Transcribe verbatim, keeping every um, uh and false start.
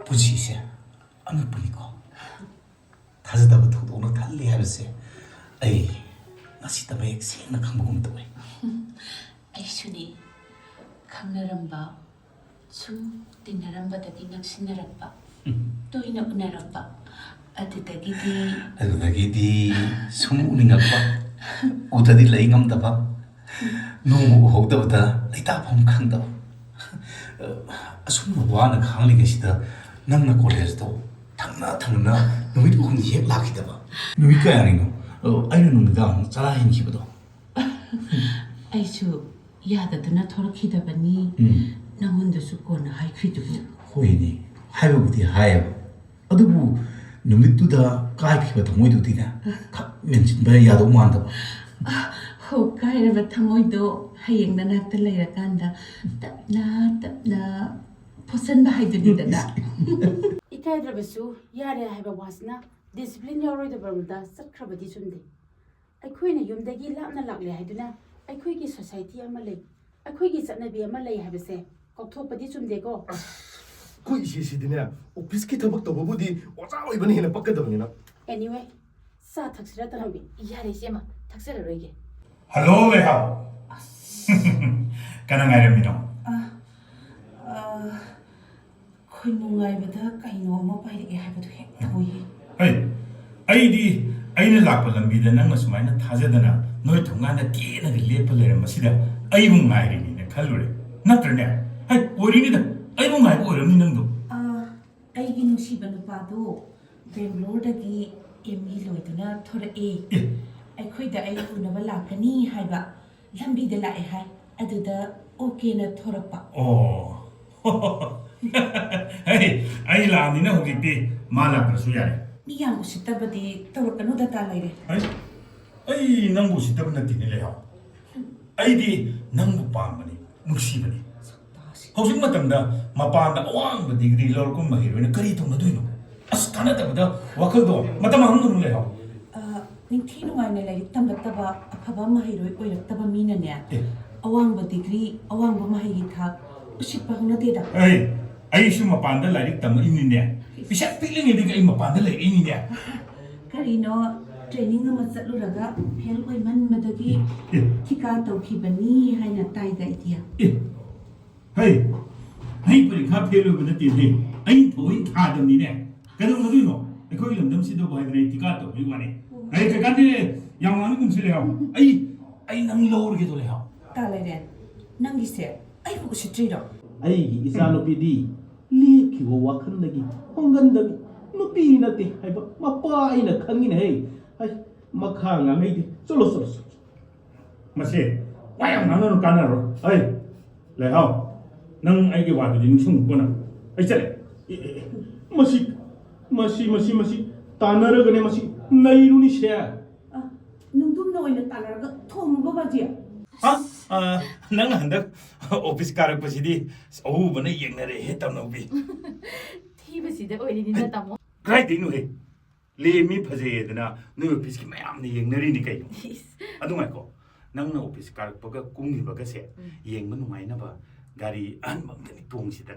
ꯄꯨꯟꯁꯤꯁꯦ ꯑꯉꯛꯄꯅꯤꯀꯣ꯫ ꯊꯥꯖꯗꯕ ꯊꯧꯗꯣꯛꯅ ꯊꯜꯂꯤ ꯍꯥꯏꯕꯁꯦ ꯑꯩ ꯉꯁꯤꯇ ꯃꯌꯦꯛ ꯁꯦꯡꯅ ꯈꯪꯕꯒꯨꯝ ꯇꯧꯏ꯫ ꯑꯩꯁꯨꯅꯤ꯫ ꯈꯪꯅꯔꯝꯕ, ꯁꯨꯝ ꯇꯤꯟꯅꯔꯝꯕꯗꯒꯤ ꯅꯛꯁꯤꯟꯅꯔꯛꯄ, ꯎꯝ꯫ ꯇꯣꯏꯅ ꯎꯅꯔꯛꯄ, ꯑꯗꯨꯗꯒꯤꯗꯤ ꯑꯗꯨꯗꯒꯤꯗꯤ ꯁꯨꯝ ꯎꯅꯤꯡꯉꯛꯄ, ꯎꯗ꯭ꯔꯗꯤ ꯂꯩ ꯉꯝꯗꯕ, ꯅꯣꯡꯃ ꯎꯍꯧꯗꯕꯗ ꯂꯩꯇꯥꯐꯝ ꯈꯪꯗꯕ꯫ ꯑꯁꯨꯝꯅ ꯋꯥꯅ ꯈꯥꯡꯂꯤꯉꯩꯁꯤꯗ ꯅꯪꯅ ꯀꯣꯂꯦꯖꯇꯣ ꯊꯪꯅ ꯊꯪꯅ ꯅꯨꯃꯤꯠ ꯑꯍꯨꯝꯅꯤ ꯍꯦꯛ ꯂꯥꯛꯈꯤꯗꯕ꯫ ꯅꯨꯃꯤꯠ ꯀꯌꯥꯅꯤꯅꯣ ꯑꯩꯅ ꯅꯨꯃꯤꯗꯥꯡ ꯆꯔꯥ ꯍꯦꯟꯈꯤꯕꯗꯣ? ꯑꯩꯁꯨ ꯌꯥꯗꯗꯨꯅ ꯊꯣꯔꯛꯈꯤꯗꯕꯅꯤ꯫ ꯎꯝ꯫ ꯅꯪꯉꯣꯟꯗꯁꯨ ꯀꯣꯟꯅ ꯍꯥꯏꯈ꯭ꯔꯤꯗꯨꯕꯨ꯫ ꯍꯣꯏꯅꯦ, ꯍꯥꯏꯕꯕꯨꯗꯤ ꯍꯥꯏꯌꯦꯕ, ꯑꯗꯨꯕꯨ ꯅꯨꯃꯤꯠꯇꯨꯗ ꯀꯥꯏꯈꯤꯕ ꯊꯃꯣꯏꯗꯨꯗꯤꯅꯦ, ꯈꯛ ꯃꯦꯟꯁꯤꯟꯕ ꯌꯥꯗꯧ ꯃꯥꯟꯗꯕ꯫ ꯑ, ꯍꯣ, ꯀꯥꯏꯔꯕ ꯊꯃꯣꯏꯗꯣ ꯍꯌꯦꯡ ꯅꯅꯥꯛꯇ ꯂꯩꯔꯀꯥꯟꯗ ꯇꯞꯅ ꯇꯞꯅ ꯐꯣꯠꯆꯟꯕ ꯍꯥꯏꯗꯨꯅꯤꯗꯅ꯫ ꯏꯀꯥꯏꯗ꯭ꯔꯕꯁꯨ ꯌꯥꯔꯦ ꯍꯥꯏꯕ ꯋꯥꯁꯤꯅ ꯗꯤꯁꯤꯄ꯭ꯂꯤꯟ ꯌꯥꯎꯔꯣꯏꯗꯕ ꯔꯣꯝꯗ ꯆꯠꯈ꯭ꯔꯕꯗꯤ ꯆꯨꯝꯗꯦ꯫ ꯑꯩꯈꯣꯏꯅ ꯌꯨꯝꯗꯒꯤ ꯂꯥꯞꯅ ꯂꯥꯛꯂꯦ ꯍꯥꯏꯗꯨꯅ ꯑꯩꯈꯣꯏꯒꯤ ꯁꯣꯁꯥꯏꯇꯤ ꯑꯃ ꯂꯩ, ꯑꯩꯈꯣꯏꯒꯤ ꯆꯠꯅꯕꯤ ꯑꯃ ꯂꯩ ꯍꯥꯏꯕꯁꯦ ꯀꯥꯎꯊꯣꯛꯄꯗꯤ ꯆꯨꯝꯗꯦꯀꯣ꯫ ꯑꯩꯈꯣꯏ ꯏꯆꯦꯁꯤꯗꯤꯅꯦ, ꯑꯣꯐꯤꯁꯀꯤ ꯊꯕꯛ ꯇꯧꯕꯕꯨꯗꯤ ꯑꯣꯖꯥ ꯑꯣꯏꯕꯅ ꯍꯦꯟꯅ ꯄꯛꯀꯗꯕꯅꯤꯅ꯫ Anyway, ꯆꯥ ꯊꯛꯁꯤꯔ ꯇꯅꯧꯕꯤ? ꯌꯥꯔꯦ ꯏꯆꯦꯃ, ꯊꯛꯆꯔꯔꯣꯏꯒꯦ꯫ ꯍꯜꯂꯣ, ꯂꯩꯍꯥꯎ꯫ ꯑꯁ꯫ ꯀꯅꯥ ꯉꯥꯏꯔꯝꯃꯤꯅꯣ? ꯑ, ꯑ, ꯈꯣꯏꯃꯨ ꯉꯥꯏꯕꯗ ꯀꯩꯅꯣ ꯑꯃ ꯄꯥꯏꯔꯛꯑꯦ ꯍꯥꯏꯕꯗꯨ ꯍꯦꯛ ꯇꯧꯏ꯫ ꯍꯩ, ꯑꯩꯗꯤ ꯑꯩꯅ ꯂꯥꯛꯄ ꯂꯝꯕꯤꯗ ꯅꯪꯅ ꯁꯨꯃꯥꯏꯅ ꯊꯥꯖꯗꯅ ꯅꯣꯏ ꯊꯣꯡꯒꯥꯟꯗ ꯀꯦꯅꯒ ꯂꯦꯞꯄ ꯂꯩꯔꯝꯕꯁꯤꯗ ꯑꯩꯕꯨ ꯉꯥꯏꯔꯤꯅꯤꯅ ꯈꯜꯂꯨꯔꯦ꯫ ꯅꯠꯇ꯭ꯔꯅꯦ? ꯍꯩ, ꯑꯣꯏꯔꯤꯅꯤꯗ, ꯑꯩꯕꯨ ꯉꯥꯏꯕ ꯑꯣꯏꯔꯝꯅꯤ ꯅꯪꯗꯣ꯫ ꯑ, ꯑꯩꯒꯤ ꯅꯨꯡꯁꯤꯕ ꯅꯨꯄꯥꯗꯣ ꯕꯦꯡꯒ꯭ꯂꯣꯔꯗꯒꯤ ME ꯂꯣꯏꯗꯨꯅ ꯊꯣꯔꯛꯑꯦ꯫ ꯑꯦ꯫ ꯑꯩꯈꯣꯏꯗ ꯑꯩ ꯎꯅꯕ ꯂꯥꯛꯀꯅꯤ ꯍꯥꯏꯕ꯫ ꯂꯝꯕꯤꯗ ꯂꯥꯛꯑꯦ ꯍꯥꯏ, ꯑꯗꯨꯗ ꯑꯣꯀꯦꯅ ꯊꯣꯔꯛꯄ꯫ ꯑꯣ꯫ ꯍꯩ, ꯑꯩ ꯂꯥꯛꯑꯅꯤꯅ ꯍꯧꯖꯤꯛꯇꯤ ꯃꯥ ꯂꯥꯛꯇ꯭ꯔꯁꯨ ꯌꯥꯔꯦ꯫ ꯃꯤ ꯌꯥꯝ ꯎꯁꯤꯠꯇꯕꯗꯤ ꯇꯧꯔꯛꯀꯅꯨ, ꯗꯔꯀꯥꯔ ꯂꯩꯔꯦ꯫ ꯍꯩ, ꯑꯩ ꯅꯪꯕꯨ ꯎꯁꯤꯠꯇꯕ ꯅꯠꯇꯦꯅꯦ, ꯂꯩꯍꯥꯎ꯫ ꯑꯩꯗꯤ ꯅꯪꯕꯨ ꯄꯥꯝꯕꯅꯤ, ꯅꯨꯡꯁꯤꯕꯅꯤ꯫ ꯁꯛꯇꯥꯁꯤ꯫ ꯍꯧꯖꯤꯛ ꯃꯇꯝꯗ ꯃꯄꯥꯟꯗ ꯑꯋꯥꯡꯕ ꯗꯤꯒ꯭ꯔꯤ ꯂꯧꯔꯛꯄ ꯃꯍꯩꯔꯣꯏꯅ ꯀꯔꯤ ꯇꯧꯅꯗꯣꯏꯅꯣ? ꯑꯁ, ꯀꯥꯟꯅꯗꯕꯗ ꯋꯥꯈꯜꯗꯣ ꯃꯇꯝ ꯃꯥꯡꯍꯟꯒꯅꯨ, ꯂꯩꯍꯥꯎ꯫ ꯑ, ꯅꯤꯡꯊꯤ ꯅꯨꯡꯉꯥꯏꯅ ꯂꯥꯏꯔꯤꯛ ꯇꯝꯂꯛꯇꯕ, ꯑꯐꯕ ꯃꯍꯩꯔꯣꯏ ꯑꯣꯏꯔꯛꯇꯕ ꯃꯤꯅꯅꯦ, ꯑꯦ꯫ ꯑꯋꯥꯡꯕ ꯗꯤꯒ꯭ꯔꯤ, ꯑꯋꯥꯡꯕ ꯃꯍꯩꯒꯤ ꯊꯥꯛ ꯎꯁꯤꯠꯄ ꯍꯧꯅꯗꯦꯗ꯫ ꯑꯩ, ꯑꯩꯁꯨ ꯃꯄꯥꯟꯗ ꯂꯥꯏꯔꯤꯛ ꯇꯝꯃꯛꯏꯅꯤꯅꯦ꯫ ꯄꯩꯁꯥ ꯄꯤꯛꯂꯤꯉꯩꯗꯒꯤ ꯑꯩ ꯃꯄꯥꯟꯗ ꯂꯩꯔꯛꯏꯅꯤꯅꯦ꯫ ꯀꯔꯤꯅꯣ, ꯇ꯭ꯔꯦꯅꯤꯡ ꯑꯃ ꯆꯠꯂꯨꯔꯒ ꯐꯦꯜ ꯑꯣꯏꯃꯟꯕꯗꯒꯤ ꯑꯦ꯫ ꯊꯤꯀꯥ ꯇꯧꯈꯤꯕꯅꯤ ꯍꯥꯏꯅ ꯇꯥꯏꯗ, ꯏꯗꯤꯌꯥ꯫ ꯑꯦ, ꯍꯩ, ꯑꯩ ꯄꯔꯤꯈꯥ ꯐꯦꯜ ꯑꯣꯏꯕ ꯅꯠꯇꯦ, ꯍꯩ, ꯑꯩ ꯊꯑꯣꯏ ꯊꯥꯗꯕꯅꯤꯅꯦ꯫ ꯀꯩꯗꯧꯅꯗꯣꯏꯅꯣ? ꯑꯩꯈꯣꯏ ꯂꯝꯗꯝꯁꯤꯗꯕꯨ ꯍꯥꯏꯗꯅ ꯑꯩ ꯊꯤꯀꯥ ꯇꯧꯕꯒꯤ ꯋꯥꯅꯤ꯫ ꯑꯩ ꯀꯩꯀꯥꯟꯗꯦ, ꯌꯥꯝ ꯉꯥꯡꯅꯒꯨꯝꯁꯤ ꯂꯩꯍꯥꯎ꯫ ꯑꯩ, ꯑꯩ ꯅꯪ ꯂꯧꯔꯒꯦꯗꯣ ꯂꯩꯍꯥꯎ꯫ ꯇꯥ ꯂꯩꯔꯦ, ꯅꯪꯒꯤꯁꯦ ꯑꯩꯕꯨ ꯎꯁꯤꯠꯇ꯭ꯔꯤꯔꯣ? ꯑꯩꯒꯤ ꯏꯆꯥꯅꯨꯄꯤꯗꯤ ꯂꯦꯞꯈꯤꯕ ꯋꯥꯈꯜꯗꯒꯤ ꯍꯣꯡꯒꯟꯗꯕꯤ ꯅꯨꯄꯤ ꯅꯠꯇꯦ ꯍꯥꯏꯕ ꯃꯄꯥ ꯑꯩꯅ ꯈꯪꯉꯤꯅꯦ꯫ ꯍꯩ, ꯍꯩ, ꯃꯈꯥ ꯉꯥꯡꯍꯩꯗꯦ꯫ ꯆꯠꯂꯣ, ꯆꯠꯂꯣ, ꯆꯠꯂꯣ꯫ ꯃꯁꯤ ꯋꯥ ꯌꯥꯝ ꯉꯥꯡꯅꯔꯨ ꯀꯥꯟꯅꯔꯣꯏ꯫ ꯑꯩ, ꯂꯩꯍꯥꯎ, ꯅꯪ ꯑꯩꯒꯤ ꯋꯥꯗꯨꯗꯤ ꯅꯤꯡꯁꯤꯡꯉꯨꯀꯣ ꯅꯪ꯫ ꯑꯩ ꯆꯠꯂꯦ꯫ ꯑꯦ, ꯑꯦ, ꯑꯦ, ꯃꯁꯤ, ꯃꯁꯤ, ꯃꯁꯤ, ꯃꯁꯤ ꯇꯥꯟꯅꯔꯒꯅꯦ ꯃꯁꯤ ꯅꯩꯔꯨꯅꯤꯁꯦ꯫ ꯑ, ꯅꯨꯡꯗꯨꯝꯅ ꯑꯣꯏꯅ ꯇꯥꯟꯅꯔꯒ ꯊꯣꯡꯉꯨꯕ ꯕꯥꯖꯤ꯫ ꯍꯥ? ꯑ, ꯅꯪ ꯍꯟꯗꯛ ꯑꯣꯐꯤꯁ ꯀꯥꯔꯛꯄꯁꯤꯗꯤ ꯑꯎꯕꯅ ꯌꯦꯡꯅꯔꯦꯍꯦ, ꯇꯝꯅꯧꯕꯤ꯫ ꯊꯤꯕꯁꯤꯗ ꯑꯣꯏꯔꯤꯅꯤꯅ, ꯇꯥꯃꯣ꯫ ꯀꯗꯥꯏꯗꯩꯅꯣꯍꯦ? ꯂꯦꯝꯃꯤ ꯐꯖꯩꯌꯦꯗꯅ ꯅꯣꯏ ꯑꯣꯐꯤꯁꯀꯤ ꯃꯌꯥꯝꯅ ꯌꯦꯡꯅꯔꯤꯅꯤ ꯀꯩꯅꯣ꯫ ꯏꯁ꯫ ꯑꯗꯨ ꯉꯥꯏꯈꯣ, ꯅꯪꯅ ꯑꯣꯐꯤꯁ ꯀꯥꯔꯛꯄꯒ ꯀꯨꯝꯈꯤꯕꯒꯁꯦ ꯎꯝ꯫ ꯌꯦꯡꯕ ꯅꯨꯡꯉꯥꯏꯅꯕ ꯒꯥꯔꯤ ꯑꯍꯟꯕ ꯑꯝꯇꯅꯤ ꯇꯣꯡꯁꯤꯗꯅ꯫